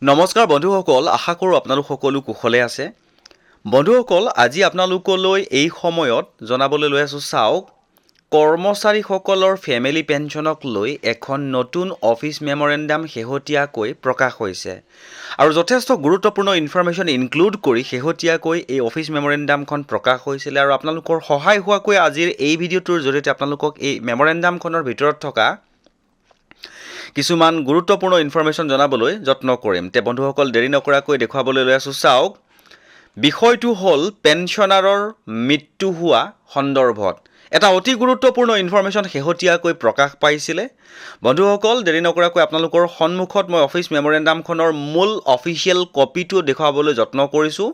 নমস্কাৰ বন্ধুসকল, আশা কৰোঁ আপোনালোক সকলো কুশলে আছে। বন্ধুসকল, আজি আপোনালোকলৈ এই সময়ত জনাবলৈ লৈ আছোঁ, চাওক, কৰ্মচাৰীসকলৰ ফেমিলি পেঞ্চনক লৈ এখন নতুন অফিচ মেমৰেণ্ডাম শেহতীয়াকৈ প্ৰকাশ হৈছে আৰু যথেষ্ট গুৰুত্বপূৰ্ণ ইনফৰমেশ্যন ইনক্লুড কৰি শেহতীয়াকৈ এই অফিচ মেমৰেণ্ডামখন প্ৰকাশ হৈছিলে। আৰু আপোনালোকৰ সহায় হোৱাকৈ আজিৰ এই ভিডিঅ'টোৰ জৰিয়তে আপোনালোকক এই মেমৰেণ্ডামখনৰ ভিতৰত থকা কিছুমান গুৰুত্বপূৰ্ণ ইনফৰমেশ্যন জনাবলৈ যত্ন কৰিম। তে বন্ধুসকল, দেৰি নকৰাকৈ দেখুৱাবলৈ লৈ আছোঁ, চাওক, বিষয়টো হ'ল পেঞ্চনাৰৰ মৃত্যু হোৱা সন্দৰ্ভত এটা অতি গুৰুত্বপূৰ্ণ ইনফৰমেশ্যন শেহতীয়াকৈ প্ৰকাশ পাইছিলে। বন্ধুসকল, দেৰি নকৰাকৈ আপোনালোকৰ সন্মুখত মই অফিচ মেমৰেণ্ডামখনৰ মূল অফিচিয়েল কপিটো দেখুৱাবলৈ যত্ন কৰিছোঁ।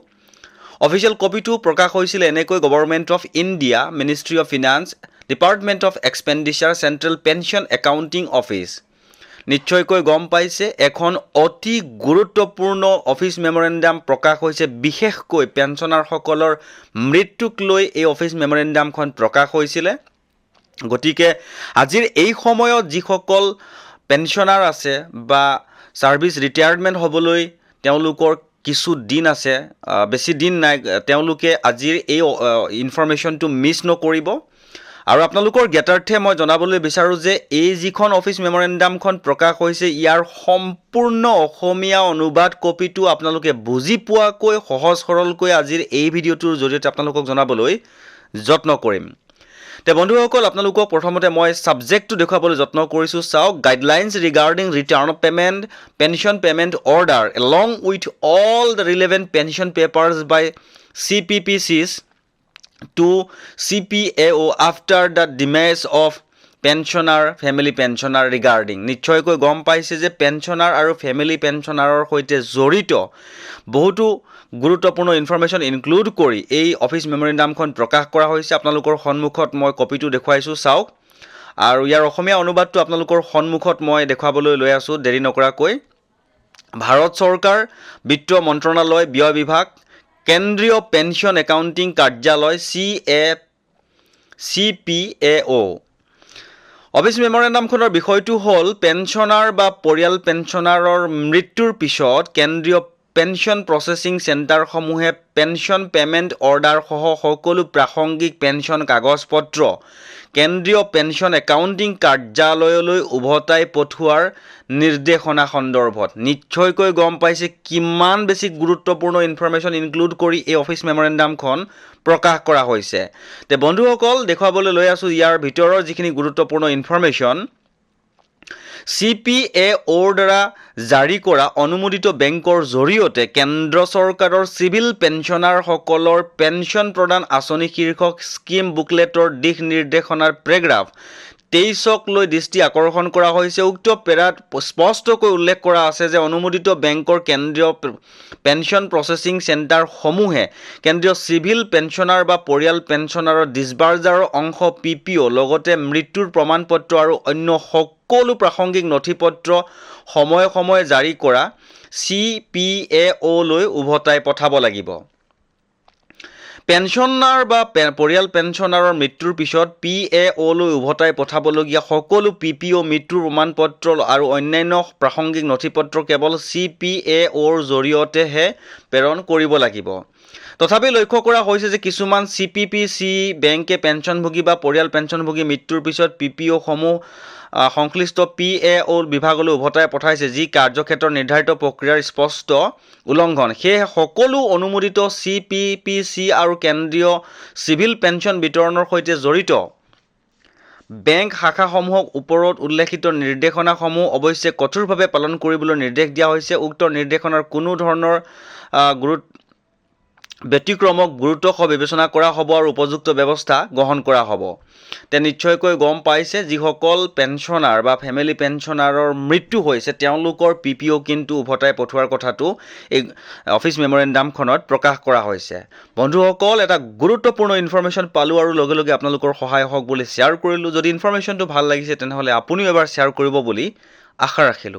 অফিচিয়েল কপিটো প্ৰকাশ হৈছিলে এনেকৈ: Government of India, Ministry of Finance, Department of Expenditure, Central Pension Accounting Office। নিশ্চয়কৈ গম পাইছে, এখন অতি গুৰুত্বপূৰ্ণ অফিচ মেমৰেণ্ডাম প্ৰকাশ হৈছে। বিশেষকৈ পেঞ্চনাৰসকলৰ মৃত্যুক লৈ এই অফিচ মেমৰেণ্ডামখন প্ৰকাশ হৈছিলে। গতিকে আজিৰ এই সময়ত যিসকল পেঞ্চনাৰ আছে বা ছাৰ্ভিচ ৰিটায়াৰমেণ্ট হ'বলৈ তেওঁলোকৰ কিছু দিন আছে, বেছি দিন নাই, তেওঁলোকে আজিৰ এই ইনফৰমেশ্যনটো মিছ নকৰিব। আৰু আপোনালোকৰ জ্ঞাতাৰ্থে মই জনাবলৈ বিচাৰোঁ যে এই যিখন অফিচ মেমৰেণ্ডামখন প্ৰকাশ হৈছে, ইয়াৰ সম্পূৰ্ণ অসমীয়া অনুবাদ কপিটো আপোনালোকে বুজি পোৱাকৈ সহজ সৰলকৈ আজিৰ এই ভিডিঅ'টোৰ জৰিয়তে আপোনালোকক জনাবলৈ যত্ন কৰিম। তে বন্ধুসকল, আপোনালোকক প্ৰথমতে মই ছাবজেক্টটো দেখুৱাবলৈ যত্ন কৰিছোঁ। চাওক, "Guidelines regarding return of payment pension payment order along with all the relevant pension papers by CPPCs to CPAO after the demise of pensioner, family pensioner regarding"। নিশ্চয়কৈ গম পাইছে যে পেঞ্চনাৰ আৰু ফেমিলি পেঞ্চনাৰৰ সৈতে জড়িত বহুতো গুৰুত্বপূৰ্ণ ইনফৰমেশ্যন ইনক্লুড কৰি এই অফিচ মেমৰেণ্ডামখন প্ৰকাশ কৰা হৈছে। আপোনালোকৰ সন্মুখত মই কপিটো দেখুৱাইছোঁ, চাওক। আৰু ইয়াৰ অসমীয়া অনুবাদটো আপোনালোকৰ সন্মুখত মই দেখুৱাবলৈ লৈ আছোঁ দেৰি নকৰাকৈ। ভাৰত চৰকাৰ, বিত্ত মন্ত্ৰণালয়, ব্যয় বিভাগ, কেন্দ্ৰীয় পেঞ্চন একাউণ্টিং কাৰ্যালয়, CPAO। Office মেমৰেণ্ডামখনৰ বিষয়টো হ'ল পেঞ্চনাৰ বা পৰিয়াল পেঞ্চনাৰৰ মৃত্যুৰ পিছত কেন্দ্ৰীয় পেঞ্চন প্ৰচেছিং চেণ্টাৰসমূহে পেঞ্চন পে'মেণ্ট অৰ্ডাৰসহ সকলো প্ৰাসংগিক পেঞ্চন কাগজ পত্ৰ কেন্দ্ৰীয় পেঞ্চন একাউণ্টিং কাৰ্যালয়লৈ উভতাই পঠোৱাৰ নিৰ্দেশনা সন্দৰ্ভত। নিশ্চয়কৈ গম পাইছে কিমান বেছি গুৰুত্বপূৰ্ণ ইনফৰমেশ্যন ইনক্লুড কৰি এই অফিচ মেমৰেণ্ডামখন প্ৰকাশ কৰা হৈছে। তে বন্ধুসকল, দেখুৱাবলৈ লৈ আছোঁ ইয়াৰ ভিতৰৰ যিখিনি গুৰুত্বপূৰ্ণ ইনফৰমেশ্যন। চিপিএঅ'ৰ দ্বাৰা জাৰি কৰা অনুমোদিত বেংকৰ জৰিয়তে কেন্দ্ৰ চৰকাৰৰ চিভিল পেঞ্চনাৰসকলৰ পেঞ্চন প্ৰদান আঁচনি শীৰ্ষক স্কীম বুকলেটৰ দিশ নিৰ্দেশনাৰ পেৰাগ্ৰাফ 23ক লৈ দৃষ্টি আকৰ্ষণ কৰা হৈছে। উক্ত পেৰাত স্পষ্টকৈ উল্লেখ কৰা আছে যে অনুমোদিত বেংকৰ কেন্দ্ৰীয় পেঞ্চন প্ৰচেছিং চেণ্টাৰসমূহে কেন্দ্ৰীয় চিভিল পেঞ্চনাৰ বা পৰিয়াল পেঞ্চনাৰৰ ডিছবাৰ্জাৰৰ অংশ পিপিঅ', লগতে মৃত্যুৰ প্ৰমাণপত্ৰ আৰু অন্য সকলো প্ৰাসংগিক নথিপত্ৰ সময়ে সময়ে জাৰি কৰা চিপিএঅ'লৈ উভতাই পঠাব লাগিব। পেঞ্চনাৰ বা পৰিয়াল পেঞ্চনাৰৰ মৃত্যুৰ পিছত পিএঅ'লৈ উভতাই পঠাবলগীয়া সকলো পিপিঅ', মৃত্যুৰ প্ৰমাণপত্ৰ আৰু অন্যান্য প্ৰাসংগিক নথিপত্ৰ কেৱল চিপিএঅ'ৰ জৰিয়তেহে প্ৰেৰণ কৰিব লাগিব। তথাপি লক্ষ্য কৰা হৈছে যে কিছুমান চিপিপিচি বেংকে পেঞ্চনভোগী বা পৰিয়াল পেঞ্চনভোগী মৃত্যুৰ পিছত পিপিঅ'সমূহ সংশ্লিষ্ট পিএঅ' বিভাগলৈ উভতাই পঠাইছে, যি কাৰ্যক্ষেত্ৰত নিৰ্ধাৰিত প্ৰক্ৰিয়াৰ স্পষ্ট উলংঘন। সেয়েহে সকলো অনুমোদিত চিপিপিচি আৰু কেন্দ্ৰীয় চিভিল পেঞ্চন বিতৰণৰ সৈতে জড়িত বেংক শাখাসমূহক ওপৰত উল্লেখিত নিৰ্দেশনাসমূহ অৱশ্যে কঠোৰভাৱে পালন কৰিবলৈ নিৰ্দেশ দিয়া হৈছে। উক্ত নিৰ্দেশনাৰ কোনো ধৰণৰ ব্যতিক্ৰমক গুৰুত্বসহ বিবেচনা কৰা হ'ব আৰু উপযুক্ত ব্যৱস্থা গ্ৰহণ কৰা হ'ব। তে নিশ্চয়কৈ গম পাইছে, যিসকল পেঞ্চনাৰ বা ফেমিলি পেঞ্চনাৰৰ মৃত্যু হৈছে, তেওঁলোকৰ পিপিঅ' কিন্তু উভতাই পঠোৱাৰ কথাটো এই অফিচ মেমৰেণ্ডামখনত প্ৰকাশ কৰা হৈছে। বন্ধুসকল, এটা গুৰুত্বপূৰ্ণ ইনফৰমেশ্যন পালোঁ আৰু লগে লগে আপোনালোকৰ সহায় হওক বুলি শ্বেয়াৰ কৰিলোঁ। যদি ইনফৰমেশ্যনটো ভাল লাগিছে, তেনেহ'লে আপুনিও এবাৰ শ্বেয়াৰ কৰিব বুলি আশা ৰাখিলোঁ।